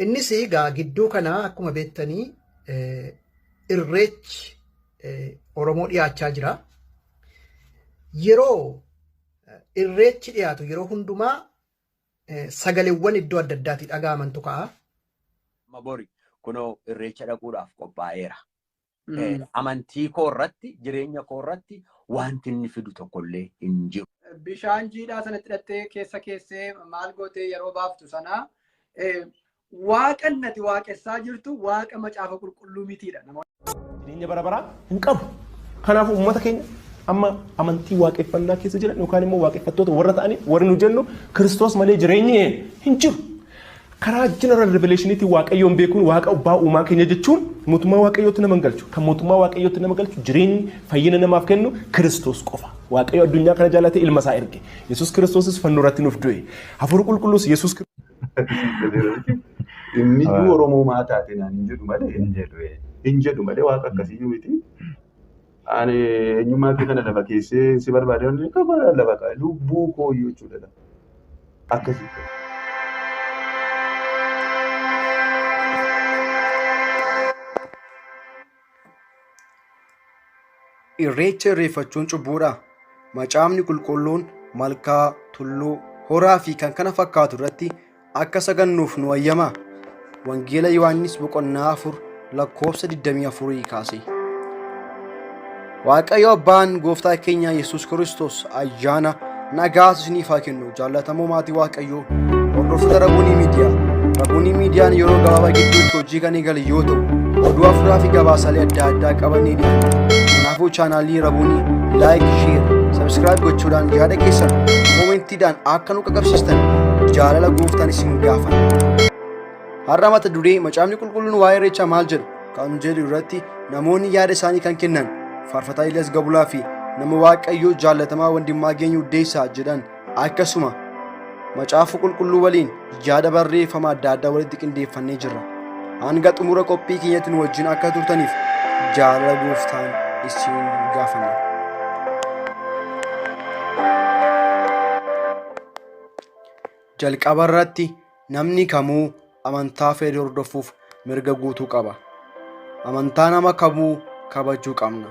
Innis egaa gidduu kanaa akkuma beektanii irreechi Oromoo dhiyaachaa jira. Yeroo irreechi dhiyaatu yeroo hundumaa sagaleewwan iddoo adda addaatii dhaga'amantu ka'a. Amma bori kunoo irreecha dhaquudhaaf qophaa'eera. Amantii koo irratti, jireenya koo irratti wanti inni fidu tokkollee hin jiru. Bishaan jiidhaa sanatti hidhattee keessa keessee maal gootee yeroo baaftu sana waaqa nati waaqessaa jirtu waaqa macaafa qulqulluu mitiidha. Jireenya bara baraa hin qabu. Kanaafuu uummata keenya amma amantii waaqeffannaa keessa jiran yookaan immoo waaqeffattoota warra ta'aniif warri nu jennu Kiristoos malee jireenyi hin jiru. Karaa general revelationiitiin Waaqayyoon beekuun Waaqa abbaa uumaa keenya jechuun mootummaa Waaqayyootti nama hin galchu. Kan mootummaa Waaqayyootti nama galchu jireenyi fayyina namaaf kennu Kiristoos qofa. Waaqayyo addunyaa kana jaallatee ilma isaa erge. Yesuus Kiristoosis fannoo irratti nuuf du'e. Hafuurri qulqulluus Yesuus Inni iyyuu Oromoo maa taate naan hin jedhu malee Hin jedhu. hin jedhu malee waaqa akkasii miti. Ani eenyummaa kee kana lafa keessee si barbaade wanti tokko lafa kaa'e lubbuu koo iyyuu jechuudha. Akkasii. Irreecha irreeffachuun cubbuudhaa? Macaafni Qulqulluun malkaa, tulluu, horaa fi kan kana fakkaatu irratti akka sagannuuf nu hayyamaa? Wangeela Yohaannis boqonnaa 4 lakkoofsa 24 kaasee. Waaqayyo Abbaan Gooftaa keenya Yesuus Kiristoos ayyaana nagaas isiniif haa kennu. Jaallatamoo maatii Waaqayyoo hordoftoota Rabuunii Miidiyaa. Rabuunii Miidiyaan yeroo gabaabaa gidduutti hojii kan eegale yoo ta'u, oduu hafuuraa fi gabaasaalee adda addaa qabannee dhiyaanna. Kanaafuu chaanaalii Rabuunii laayik, sheer, sabskiraayib gochuudhaan yaada keessan koomentiidhaan akka nu qaqqabsiistan jaalala gooftaan isin gaafanna. Har'a mata duree Macaafni Qulqulluun waa'ee Irreechaa maal jedha kan jedhu irratti namoonni yaada isaanii kan kennan Faarfataa Eliyaas Gabulaa fi nama Waaqayyoo jaallatamaa Wandimmaageenyi Uddeessaa jedhan akkasuma Macaafa Qulqulluu waliin yaada barreeffama adda addaa walitti qindeeffannee jirra. Hanga xumura qophii keenyatti nu wajjin akka turtaniif jaalala gooftaan isin gaafanna. Jalqaba irratti namni kamuu amantaa fedhe hordofuuf mirga guutuu qaba. Amantaa nama kamuu kabajuu qabna.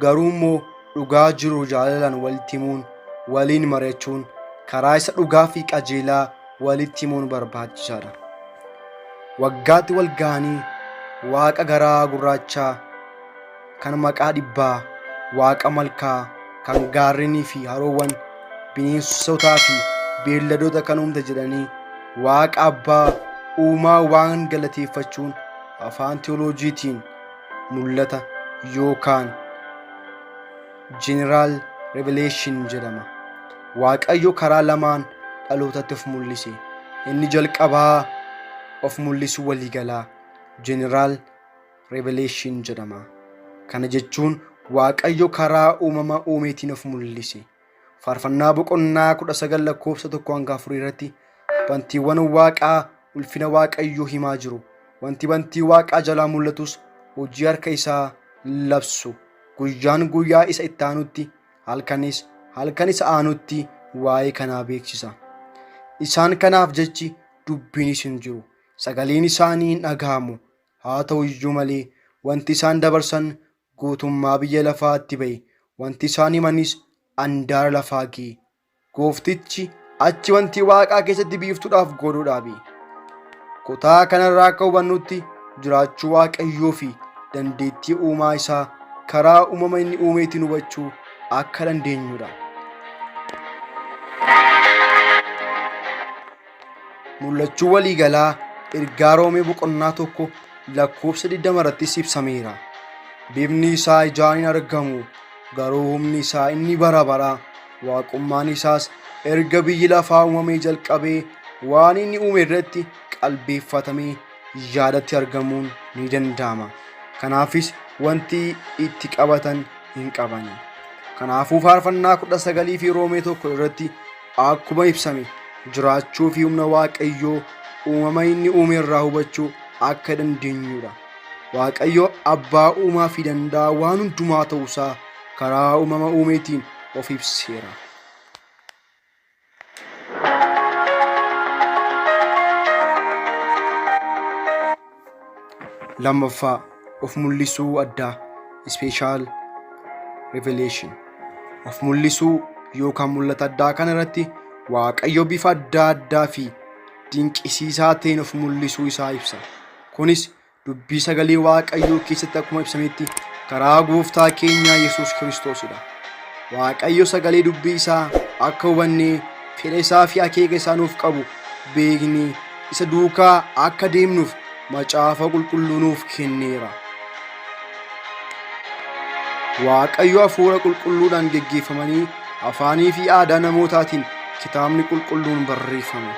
Garuu immoo dhugaa jiru jaalalaan walitti himuun, waliin mari'achuun, karaa isa dhugaa fi qajeelaa walitti himuun barbaachisaadha. Waggaatti wal ga'anii waaqa garaa gurraachaa kan maqaa dhibbaa, waaqa malkaa kan gaarrenii fi haroowwan, bineensotaa fi beelladoota kan uumte jedhanii waaqa abbaa uumaa waan galateeffachuun afaan tiyooloojiitiin mul'ata yookaan General Revelation jedhama. Waaqayyo karaa lamaan dhalootatti of mul'ise. Inni jalqabaa of mul'isuu waliigalaa General Revelation jedhama. Kana jechuun Waaqayyo karaa uumama uumeetiin of mul'ise. Faarfannaa boqonnaa 19 lakkoofsa 1 hanga 4 irratti bantiiwwan waaqaa ulfina Waaqayyoo himaa jiru. Wanti bantii waaqaa jalaa mul'atus hojii harka isaa labsu. Guyyaan guyyaa isa itti aanutti, halkanis halkan isa aanutti waa'ee kanaa beeksisa. Isaan kanaaf jechi dubbiinis hin jiru. Sagaleen isaanii hin dhaga'amu. Haa ta'u iyyuu malee wanti isaan dabarsan guutummaa biyya lafaatti ba'e, wanti isaan himanis andaara lafaa ga'e. Gooftichi achi wantii waaqaa keessatti biiftuudhaaf goduu dhaabe. Kutaa kanarraa akka hubannutti jiraachuu Waaqayyoo fi dandeettii uumaa isaa karaa uumama inni uumeetiin hubachuu akka dandeenyudha. Mul'achuu waliigalaa ergaa Roomee boqonnaa 1 lakkoofsa 20 irrattis ibsameera. Bifni isaa ijaan hin argamu, garuu humni isaa inni bara baraa, waaqummaan isaas erga biyyi lafaa uumamee jalqabee waan inni uume irratti qalbeeffatamee yaadatti argamuun ni danda'ama. Kanaafis wanti itti qabatan hin qabani. Kanaafuu faarfannaa 19 fi Roomee 1 irratti Akkuma ibsame, jiraachuu fi humna Waaqayyoo uumama inni uume irraa hubachuu akka dandeenyudha. Waaqayyo abbaa uumaa fi danda'aa waan hundumaa ta'uusaa karaa uumama uumeetiin of ibseera. Lammaffaa of mul'isuu addaa special revelation. Of mul'isuu yookaan mul'ata addaa kana irratti Waaqayyo bifa adda addaa fi dinqisiisaa ta'een of mul'isuu isaa ibsa. Kunis dubbii sagalee Waaqayyoo keessatti akkuma ibsametti karaa gooftaa keenyaa Yesuus Kiristoosidha. Waaqayyo sagalee dubbii isaa akka hubannee fedha isaa fi akeeka isaa nuuf qabu beeknee isa duukaa akka deemnuuf macaafa qulqulluu nuuf kenneera. Waaqayyo hafuura qulqulluudhaan geggeeffamanii afaanii fi aadaa namootaatiin kitaabni qulqulluun barreeffame.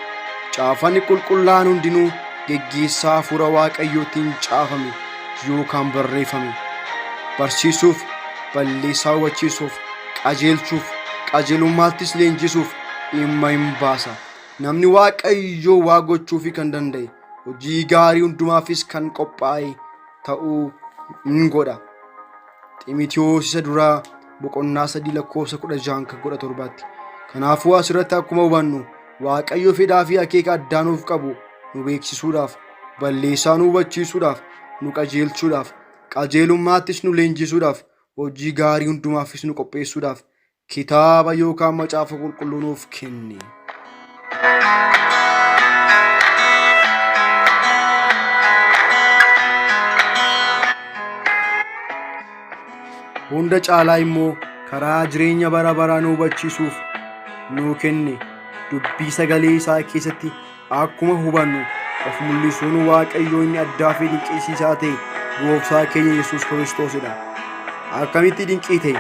Caafanni qulqullaa'an hundinuu geggeessaa hafuura Waaqayyootiin caafame yookaan barreeffame. Barsiisuuf, balleessaa hubachiisuuf, qajeelchuuf, qajeelummaattis leenjisuuf dhimma hin baasa. Namni Waaqayyoo waa gochuufii kan danda'e, hojii gaarii hundumaafis kan qophaa'e ta'uu in godha. Ximitiyoos isa duraa boqonnaa 3 lakkoofsa 16 hanga 17tti. Kanaafuu asirratti akkuma hubannu Waaqayyo fedhaa fi akeeka addaa nuuf qabu nu beeksisuudhaaf, balleessaa nu hubachiisuudhaaf, nu qajeelchuudhaaf, qajeelummaattis nu leenjisuudhaaf, hojii gaarii hundumaafis nu qopheessuudhaaf kitaaba yookaan macaafa qulqulluu nuuf kenne. Hunda caalaa immoo karaa jireenya bara baraa nu hubachiisuuf nuu kenne. Dubbii sagalee isaa keessatti akkuma hubannu of mul'isuun Waaqayyoo inni addaa fi dinqisiisaa ta'e gooftaa keenya Yesuus Kiristoosidha. Akkamitti dinqii ta'e?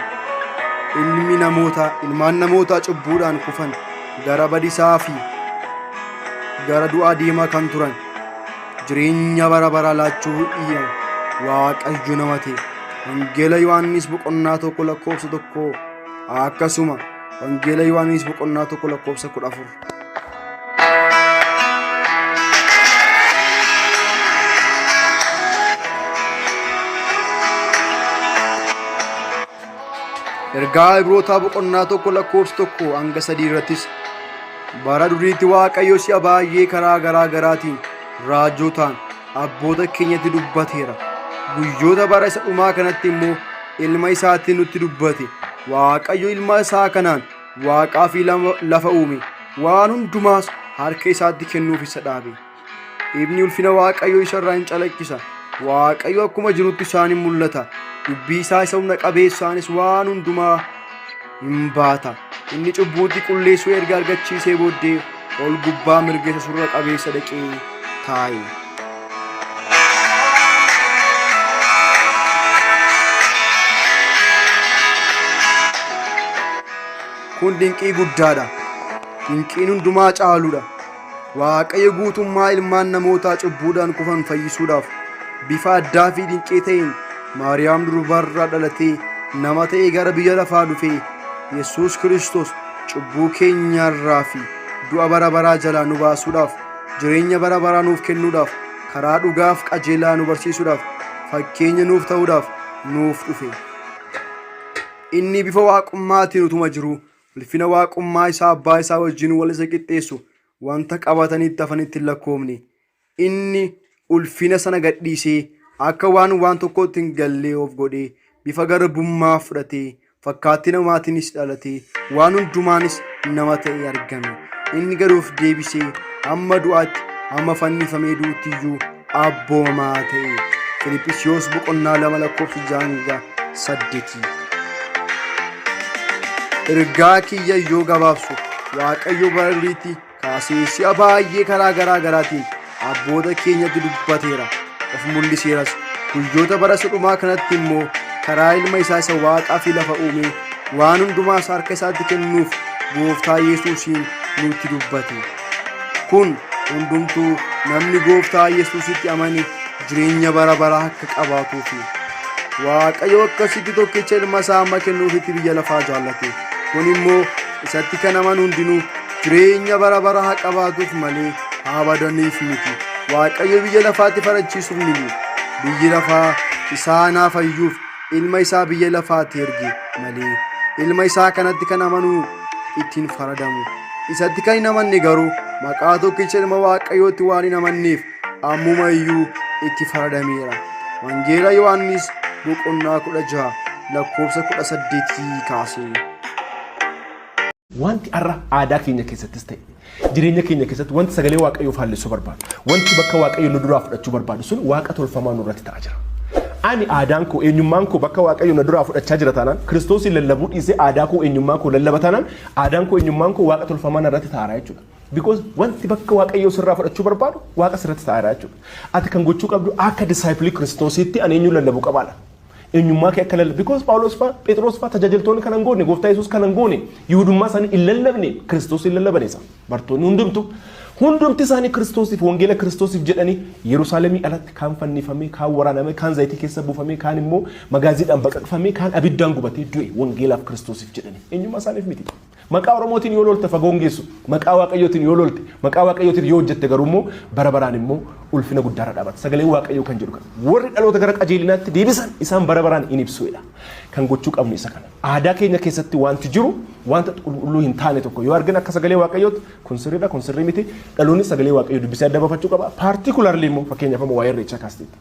Ilmi namootaa, ilmaan namootaa cubbuudhaan kufan gara badisaa fi gara du'aa deemaa kan turan jireenya bara baraa laachuu dhiiran Waaqayyo nama ta'e. Wangeela Yohaannis boqonnaa 1 lakkoofsa 1 akkasuma Wangeela Yohaannis boqonnaa 1 lakkoofsa 14. Ergaa Ibrootaa boqonnaa 1 lakkoofsa 1 hanga 3 irrattis bara duriitti Waaqayyo si'a baay'ee karaa garaa garaatiin raajotaan abboota keenyatti dubbateera. Guyyoota bara isa dhumaa kanatti immoo ilma isaatiin nutti dubbate. Waaqayyo ilma isaa kanaan waaqaa fi lafa uume, waan hundumaas harka isaatti kennuuf isa dhaabe. Ifni ulfina Waaqayyoo isa irraa in calaqqisa. Waaqayyo akkuma jirutti isaan in mul'ata. Dubbii isaa isa humna qabeessaanis waan hundumaa hin baata. Inni cubbuutti qulleessuu erga argachiisee booddee ol gubbaa mirga isa surra qabeessa dhaqee taa'e. Kun dinqii guddaadha. Dinqiin hundumaa caaludha. Waaqayyo guutummaa ilmaan namootaa cubbuudhaan kufan fayyisuudhaaf bifa addaa fi dinqii ta'een Maariyaam durbarraa dhalatee nama ta'ee gara biyya lafaa dhufee Yesuus Kiristoos cubbuu keenyarraa fi du'a bara baraa jalaa nu baasuudhaaf jireenya bara baraa nuuf kennuudhaaf karaa dhugaaf qajeelaa nu barsiisuudhaaf fakkeenya nuuf ta'uudhaaf nuuf dhufe. Inni bifa waaqummaatiin utuma jiruu ulfina waaqummaa isaa abbaa isaa wajjin wal isa qixxeessu wanta qabatanitti hafanitti hin lakkoofne. Inni ulfina sana gadhiisee akka waan waan tokkootti hin gallee of godhee bifa garbummaa fudhatee fakkaattii namaatiinis dhalatee waan hundumaanis nama ta'ee argame. Inni gad of deebisee hamma du'aatti hamma fannifamee du'utti iyyuu abboomamaa ta'e. Filiphisiyoos boqonnaa 2 lakkoofsa 6 hanga 8. Ergaa kiyya yoo gabaabsu Waaqayyo bara duriitti kaasee si'a baay'ee karaa garaa garaatiin abboota keenyatti dubbateera, of mul'iseeras. Guyyoota bara isa dhumaa kanatti immoo karaa ilma isaa isa waaqaa fi lafa uumee waan hundumaas harka isaatti kennuuf gooftaa Yesuusiin nutti dubbate. Kun hundumtuu namni gooftaa Yesuusitti amane jireenya bara baraa akka qabaatuufi. Waaqayyo akkasitti tokkicha ilma isaa amma kennuufitti biyya lafaa jaallate. Kun immoo isatti kan amanu hundinuu jireenya bara baraa haa qabaatuuf malee haa badaniif miti. Waaqayyo biyya lafaatti farachiisuuf miti. Biyyi lafaa isaan haa fayyuuf ilma isaa biyya lafaatti erge malee. Ilma isaa kanatti kan amanu ittiin faradamu. Isatti kan hin amanne garuu maqaa tokkicha ilma Waaqayyootti waan hin amanneef ammuma iyyuu itti faradameera. Wangeela Yohaannis boqonnaa 16 lakkoofsa 18 kaasee. Wanti har'a aadaa keenya keessattis ta'e jireenya keenya keessatti wanti sagalee Waaqayyoo faallessuu barbaadu, wanti bakka Waaqayyo nu duraa fudhachuu barbaadu sun waaqa tolfamaa nurratti ta'aa jira. Ani aadaan koo, eenyummaan koo bakka Waaqayyo na duraa fudhachaa jira taanaan, Kiristoosiin lallabuu dhiisee aadaa koo, eenyummaa koo lallaba taanaan, aadaan koo, eenyummaan koo waaqa tolfamaa narratti ta'aara jechuudha. Because wanti bakka Waaqayyoo sirraa fudhachuu barbaadu waaqa sirratti ta'aara jechuudha. Ati kan gochuu qabdu akka disciple Kiristoosiitti ani eenyuun lallabuu qabaadha. Eenyummaa kee akka lallabu. Because Phaawulos fa'aa, Phexros fa'aa tajaajiltoonni kana hin goone, Gooftaa Yesuus kana hin goone, Yihudummaa isaanii hin lallabne, Kiristoos hin lallaban isa. Bartoonni hundumtu hundumti isaanii Kiristoosiif, wangeela Kiristoosiif jedhanii Yerusaalemii alatti kaan fannifamee, kaan waraanamee, kaan zayitii keessa buufamee, kaan immoo magaaziidhaan baqaqfamee, kaan abiddaan gubatee du'e wangeelaaf Kiristoosiif jedhanii. Eenyummaa isaaniif miti. Maqaa Oromootiin yoo lolte fagoo hin geessu. Maqaa Waaqayyootiin yoo lolte, maqaa Waaqayyootiin yoo hojjette garuu immoo bara baraan immoo ulfina guddaarra dhaabata. Sagaleen Waaqayyoo kan jedhu kana. Warri dhaloota gara qajeelinaatti deebisan isaan bara baraan in ibsuudha. Kan gochuu qabnu isa kana. Aadaa keenya keessatti wanti jiru wanta qulqulluu hin taane tokko yoo argina akka sagalee Waaqayyootti kun sirriidha, kun sirrii miti. Dhaloonni sagalee Waaqayyoo dubbisee adda baafachuu qaba. Particularly immoo fakkeenyaaf amma waa'ee irreechaa kaasteetti.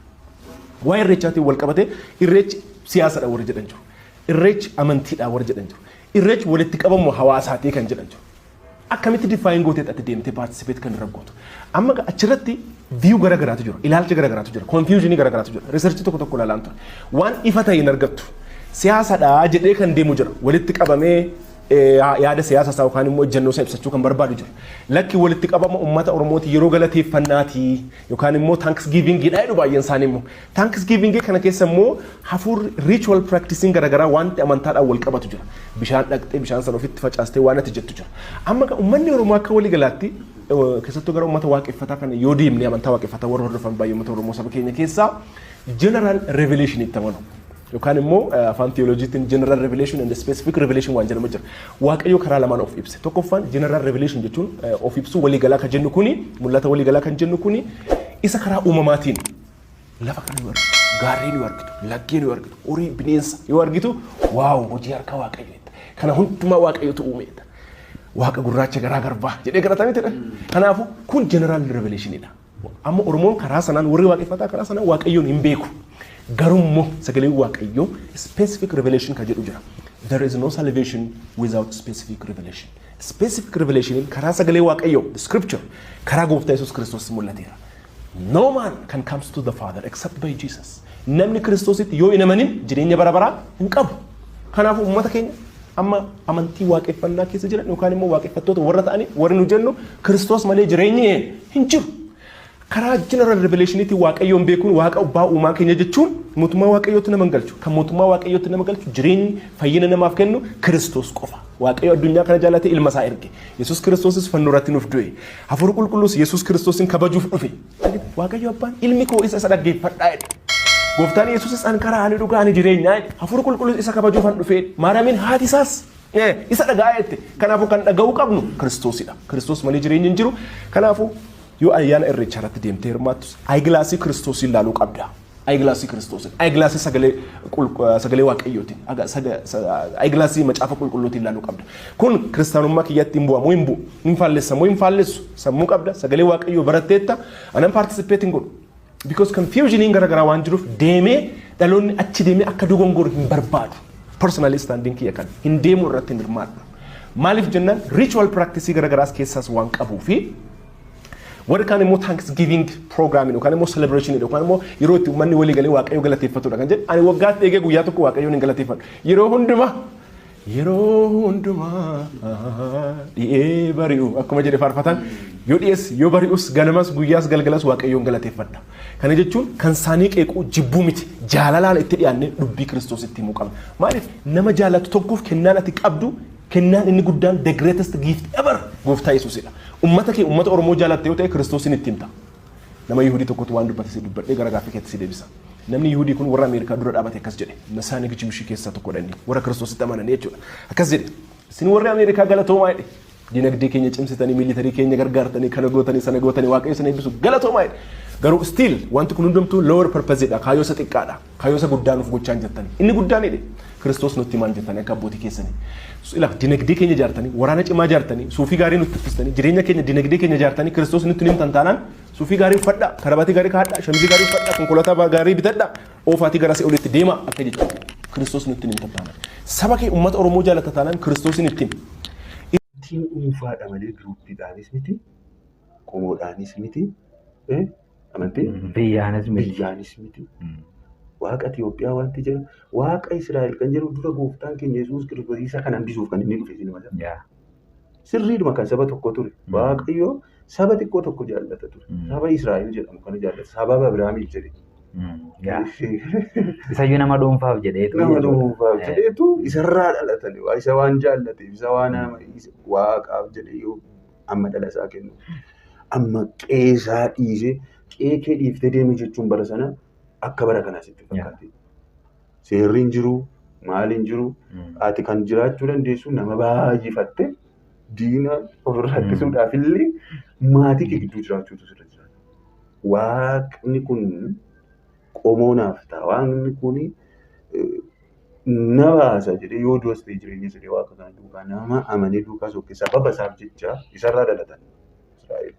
Waa'ee irreechaatiin wal qabatee irreechi siyaasadha warri jedhan jiru. Irreechi amantiidha warri jedhan jiru. Irreechi walitti qabamu hawaasaatii kan jedhan jiru. Akkamitti define gootee ati deemtee participate kan irra gootu? Amma achirratti view gara garaatu jira, ilaalcha gara garaatu jira, confusionii gara garaatu jira. Research tokko tokko ilaalaan ture. Waan ifa ta'e hin argattu. Siyaasadha jedhee kan deemu jira. Walitti qabamee yaada siyaasa isaa yookaan immoo ejjennoo isaa ibsachuu kan barbaadu jira. Lakki, walitti qabama uummata Oromooti, yeroo galateeffannaati yookaan immoo thanksgiving dha jedhu baay'een isaanii immoo. Thanksgiving kana keessa immoo hafuurri ritual practicing garaagaraa wanti amantaadhaan wal qabatu jira. Bishaan dhaqxee bishaan sana ofitti facaastee waan ati jettu jira. Amma uummanni Oromoo akka walii galaatti, keessattuu gara uummata waaqeffataa kana yoo deemne, amantaa waaqeffataa warra hordofan baay'ee uummata Oromoo saba keenya keessaa general revelation itti amanu. Yookaan immoo afaan theologiitiin general revelation and specific revelation waan jedhamu jira. Waaqayyo karaa lamaan of ibse. Tokkoffaan general revelation jechuun of ibsuu waliigalaa kan jennu kuni, mul'ata waliigalaa kan jennu kuni, isa karaa uumamaatiin lafa kana yoo argitu, gaarreen yoo argitu, laggeen yoo argitu, horii, bineensa yoo argitu, wow, hojii harka Waaqayyo jetta. Kana hundumaa Waaqayyotu uume jetta. Waaqa gurraacha garaa garbaa jedhee kadhatame jedha. Kanaafuu kun general revelationidha. Amma Oromoon karaa sanaan, warri waaqeffataa karaa sanaan Waaqayyoon hin beeku. Garuu sagaleen Waaqayyoo specific revelation kan jedhu jira. There is no salvation without specific revelation. Specific revelation karaa sagalee Waaqayyoo, the scripture, karaa Gooftaa Yesuus Kiristoos mul'ateera. No man can come to the Father except by Jesus. Namni Kiristoositti yoo hin amanin jireenya bara baraa hin qabu. Kanaafuu uummata keenya amma amantii waaqeffannaa keessa jiran yookaan immoo waaqeffattoota warra ta'anii warri nu jennu, Kiristoos malee jireenyi hin jiru. Karaa general revelationiitti Waaqayyoon beekuun, Waaqa abbaa uumaa keenya jechuun mootummaa Waaqayyootti nama hin galchu. Kan mootummaa Waaqayyootti nama galchu, jireenyi fayyina namaaf kennu Kiristoos qofa. Waaqayyo addunyaa kana jaallatee ilma isaa erge. Yesuus Kiristoosis fannoo irratti nuuf du'e. Hafuurri Qulqulluus Yesuus Kiristoosin kabajuuf dhufe. Waaqayyo abbaan ilmi koo isa dhaggeeffadhaa jedhe. Gooftaan Yesuusis an karaa, ani dhugaa, ani jireenyaa jedhe. Hafuurri Qulqulluus isa kabajuuf an dhufe. Maariyaamiin haati isaas isa dhagaa jette. Kanaafuu kan dhaga'uu qabnu Kiristoosidha. Kiristoos malee jireenyi hin jiru. Kanaafuu yoo ayyaana irreechaa irratti deemtee hirmaattus eyeglassii Kiristoosiin ilaaluu qabda. Eyeglassii Kiristoosiin, eyeglassii sagalee Waaqayyootiin, eyeglassii macaafa qulqulluutiin ilaaluu qabda. Kun kiristaanummaa kiyyatti hin bu'amu, hin bu'u, hin faallessa moo hin faallessu, sammuu qabda, sagalee Waaqayyoo baratteetta, anan participate hin godhu. Because confusioniin garaagaraa waan jiruuf deemee dhaloonni achi deemee akka dogongoru hin barbaadu. Personally standing kiyya kan hin deemu, irratti hin hirmaadhu. Maaliif jennaan ritual practice garaagaraas keessaas waan qabuu fi warri kaan immoo thanksgiving program yookaan immoo celebration yookaan immoo yeroo itti uummanni walii galee Waaqayyo galateeffatudha kan jedhu, ani waggaatti eegee guyyaa tokko Waaqayyoon hin galateeffadhu. Yeroo hundumaa, yeroo hundumaa dhi'ee bari'u akkuma jedhe faarfatan, yoo dhi'ees yoo bari'us, ganamas guyyaas galgalas Waaqayyoon galateeffadha. Kana jechuun kan isaanii qeequu jibbuu miti, jaalalaan itti dhiyaannee dubbii Kiristoos itti himuu qabna. Maaliif nama jaalatu tokkoof kennaan ati qabdu, kennaan inni guddaan, the greatest gift ever, Gooftaa Yesuusidha. Ummata kee, ummata Oromoo jaalatte yoo ta'e, Kiristoosin itti himta. Nama Yihudii tokkotu waan dubbate si dubbadhee gara gaaffii keetti si deebisa. Namni Yihudii kun warra Ameerikaa dura dhaabate akkas jedhe. Messianic Jewishii keessaa tokkodha inni. Warra Kiristoositti amananii jechuudha. Akkas jedhe. Isin warri Ameerikaa galatoomaa jedhe. Dinagdee keenya cimsitanii, military keenya gargaartanii, kana gootanii, sana gootanii, Waaqayyo sana eebbisu, galatoomaa jedhe. Garuu still wanti kun hundumtuu lower purpose dha. Kaayyoo isa xiqqaadha. Kaayyoo isa guddaa nuuf gochaa hin jirtani. Inni guddaan jedhe. Kiristoos nutti himaan jettanii akka abbootii keessanii. Ilaa dinagdee keenya ijaartanii, waraana cimaa ijaartanii, suufii gaarii nutti uffistanii, jireenya keenya dinagdee keenya ijaartanii Kiristoos nutti himtan taanaan suufii gaarii uffadhaa, karabatii gaarii kaa'adhaa, shamizii gaarii uffadhaa, konkolaataa gaarii bitadhaa, oofaatii gara si'oolitti deemaa akka jechuudha. Kiristoos nutti himtan taanaan. Saba kee uummata Oromoo jaalatta taanaan Kiristoosin itti himi. Ittiin dhuunfaadha malee groupiidhaanis miti, qomoodhaanis miti, amantii Biyyaanis miti. Biyyaanis miti. Waaqa Itoophiyaa wanti jedhu, Waaqa Israa'el kan jedhu dura gooftaan keenya Yesuus Kiristoos isa kan hambisuuf kan inni dhufe isin malee. Sirriidhuma kan saba tokko ture. Waaqayyo saba xiqqoo tokko jaallata ture. Saba Israa'el jedhamu kana jaallata. Sababa Abiraamiif jedhe. Isayyuu nama dhuunfaaf jedheetu. Nama dhuunfaaf jedheetu isarraa dhalatani. Isa waan jaallateef, isa waan waaqaaf jedhe yoo amma dhala isaa kennu. Amma qeesaa dhiisee qe'ee kee dhiiftee deemi jechuun bara sana akka bara kanaa sitti fakkaate. Seerri hin jiru, maal hin jiru, ati kan jiraachuu dandeessu nama baay'ifatte diina ofirraa ittisuudhaaf illee maatii kee gidduu jiraachuutu sirra jiraata. Waaqni kun qomoo naaf ta'a, waaqni kun na baasa jedhee yoo du'as ta'e jireenya jedhee waaqa kana duukaa nama amanee duukaa sokke sababa isaaf jecha isarraa dhalatan Israa'el.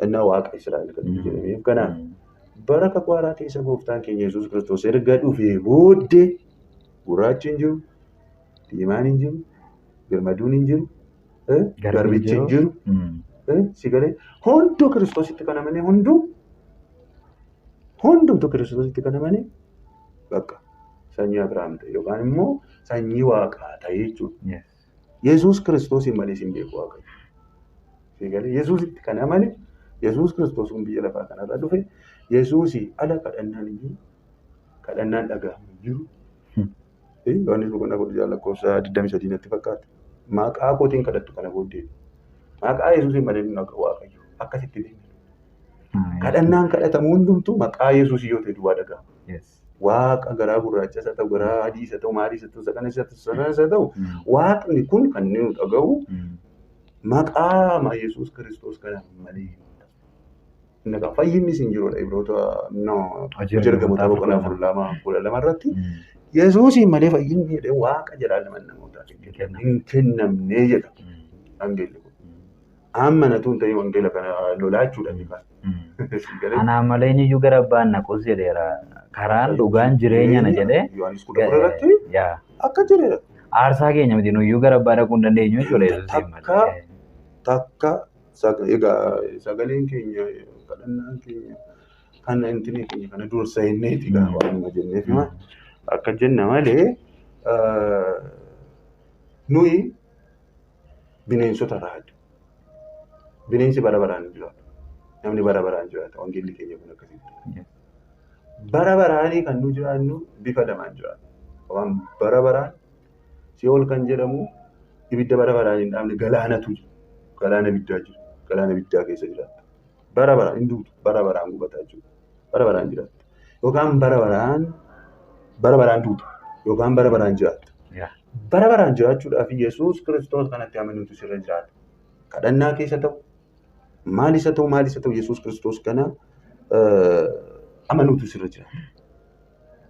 Innaa Waaqa Israa'el kan jedhameef kanaaf. Bara kakuu haaraa keessa gooftaan keenya Yesuus Kiristoos erga dhufee booddee gurraachi hin jiru, diimaan hin jiru, birmaduun hin jiru, garbichi hin jiru. Si galee hunduu Kiristoositti kan amane hunduu hundumtuu Kiristoositti kan amane bakka sanyii Abiraam ta'e yookaan immoo sanyii Waaqaa ta'e jechuudha. Yesuus Kiristoosiin malee hin beeku Waaqayyo. Si galee Yesuusitti kan amane Yesuus Kiristoos kun biyya lafaa kanarra dhufe Yesuusii ala kadhannaan hin jiru. Kadhannaan dhaga'amu hin jiru. Yohaannis boqonnaa 16 lakkoofsa 23 natti fakkaata. Maqaa kootiin kadhattu kana booddee. Maqaa Yesuusiin malee hin dhaga'u Waaqayyo. Akkasitti beekna. Kadhannaan kadhatamu hundumtuu maqaa Yesuusii yoo ta'e duwwaa dhaga'ama. Waaqa garaa gurraacha isa ta'u, garaa adii isa ta'u, maalii isa ta'u, isa kana isa ta'u, isa kana isa ta'u, Waaqni kun kan inni nu dhaga'u maqaa Yesuus Kiristoos kana malee. Inni egaa fayyinni hin jirudha Ibroota no Hojii Ergamootaa boqonnaa 4:2 12 irratti Yesuusiin malee fayyinni jedhee Waaqa jedhaa laman namootaaf hin kennamne jedha wangeelli kun. Amma natu hin ta'in wangeela kana lolaa jechuudha inni kaan. Anaa malee eenyuyyuu gara abbaan naqus jedheera. Karaan dhugaan jireenya na jedhee. Yohaannis 14 irratti akka jedheera. Aarsaa keenya miti nuyyuu gara abbaa dhaquu hin dandeenyu jechuudha Yesuusiin malee. Takka egaa sagaleen keenya kadhannaan keenya kan intinii keenya kana dursa hinneeti egaa waanuma jenneef hima. Akka jenna malee nuyi bineensota irraa adda. Bineensi bara baraan hin jiraatu. Namni bara baraan jiraata. Wangeelli keenya kun akkasitti. Bara baraanii kan nu jiraannu bifa lamaan jiraatu. Waan bara baraan si'ool kan jedhamu ibidda bara baraan hin dhaamne galaanatu jira. Galaana ibiddaa jira. Galaana ibiddaa keessa jiraatta. Bara baraan hin duutu. Bara baraan gubataa jechuudha. Bara baraan jiraatta. Yookaan bara baraan bara baraan duuta. Yookaan bara baraan jiraatta. Bara baraan jiraachuudhaaf Yesuus Kiristoos kanatti amanuutu sirra jiraata. Kadhannaa keessa ta'u, maal isa ta'u, maal isa ta'u Yesuus Kiristoos kana amanuutu sirra jiraata.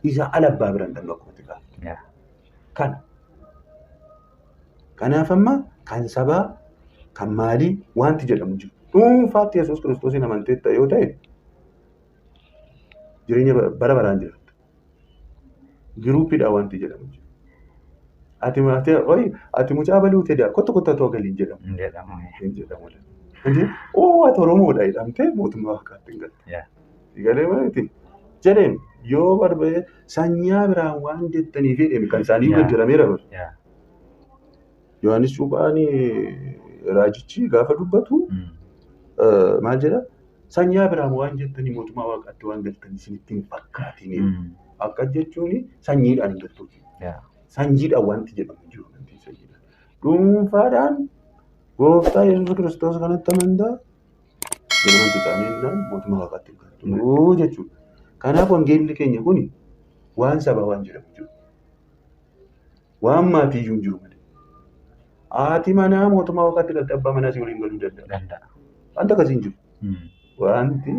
Isa ala abbaa biraan dhannu akkuma xiqqaa. Kana. Kanaaf amma kan sabaa, kan maalii wanti jedhamu jiru. Dhuunfaatti Yesuus Kiristoosiin amanteetta yoo ta'e jireenya bara baraan jiraatta. Groupiidhaan wanti jedhamu jiru. Ati maatii oi ati mucaa baluu ta'e kottu kottu atoo galiin jedhamu. Hin jedhamu. Hin jedhamu. Inni oo ati Oromoodha jedhamtee mootummaa Waaqaatti hin galte. Galee maleeti. Jedheen yoo barbaade sanyaa biraan waan jettaniif jedheen kan isaanii gaddarameera bara. Yohaannis Cuuphaan raajichi gaafa dubbatu maal jedha? Sanyaa biraan waan jettanii mootummaa Waaqaatti waan galtan isinitti hin fakkaatin. Akka jechuun sanyiidhaan hin galtu. Sanyiidhaan wanti jedhamu jiru. Sanyiidhaan. Dhuunfaadhaan gooftaa Yesuus Kiristoos kanatti amantaa jedhamantu ta'anii mootummaa Waaqaatti hin galtu jechuudha. Kanaaf wangeelli keenya kun waan sabaa waan jedhamu jiru. Waan maatii iyyuu hin jiru malee. Haati manaa mootummaa Waaqaatti galte abbaa manaa si waliin galuu danda'a. Wanta akkasii hin jiru. Wanti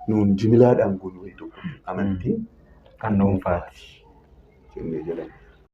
nuun jimilaadhaan goonu wayii tokko amantii kan dhuunfaati. Jennee jedhama.